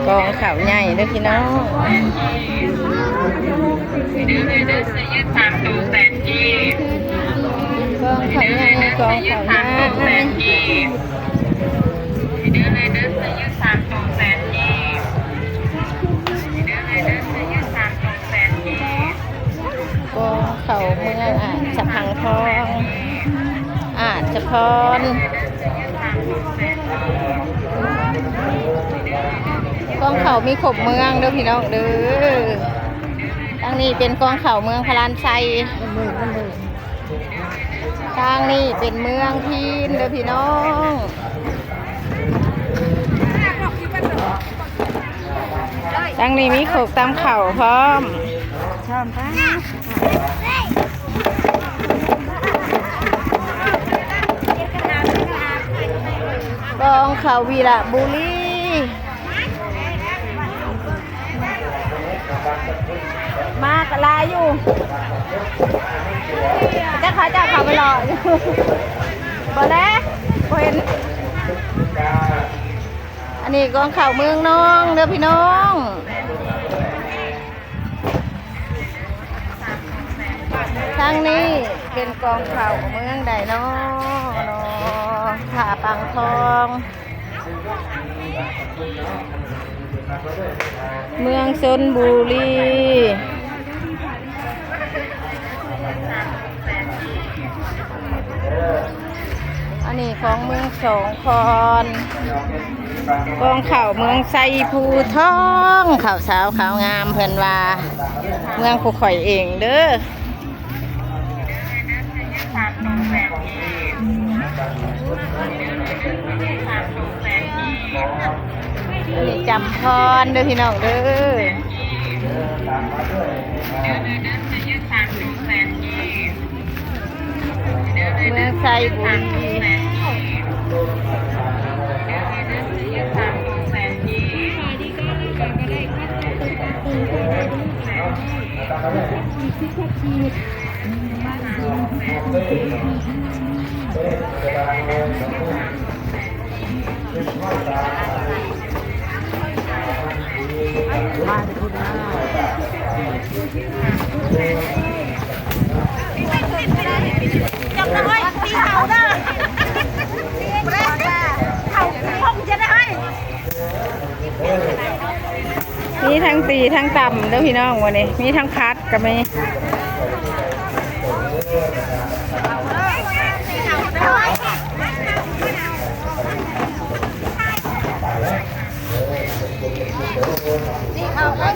ກອງເຂົ້າໃຫຍ່ເດີພີ່ນ້ອງ ກອງເຂົ້າໃຫຍ່ ກອງເຂົ້າໃຫຍ່ ກອງເຂົ້າເມືອງອາດສະພັງທອງ ອາດສະພອນ ກອງເຂົ້າມີຄົບເມືອງເດີພີ່ນ້ອງເດີ. ທາງນີ້ເປັນກອງເຂົ້າເມືອງພະລານໄຊ ທາງນີ້ເປັນເມືອງພີນເດີພີ່ນ້ອງ. ທາງນີ້ມີໂຄກຕຳເຂົ້າພ້ອມ ກອງເຂົ້າວິລະບູລີ. ມາກະຫຼາຍຢູ່ ຈັກເຂົາເຈົ້າເຂົ້າໄປຫຼໍ່ຢູ່ ບໍ່ແລ ບໍ່ເຫັນ. ອັນນີ້ກອງເຂົ້າເມືອງນອງເດີພີ່ນ້ອງ. ທາງນີ້ເປັນກອງເຂົ້າເມືອງໃດນໍ ເນາະ ທ່າປາງທອງ ເມືອງຊົນບູລີ. ອັນນີ້ຂອງເມືອງສອງຄອນ ກອງເຂົ້າເມືອງໄຊພູທອງ ເຂົ້າສາວຂາວງາມ ເພິ່ນວ່າເມືອງພວກຂ້ອຍເອງເດີ. ອັນນີ້ຈຳພອນເດີພີ່ນ້ອງເດີ ເມືອງໄຊບູລີ. ມີທັງຕີທັງຕຳເດີພີ່ນ້ອງ ມື້ນີ້ມີທັງຜັດກະມີ. ນີ້ເຂົ້າເຂົ້າໃຫຍ່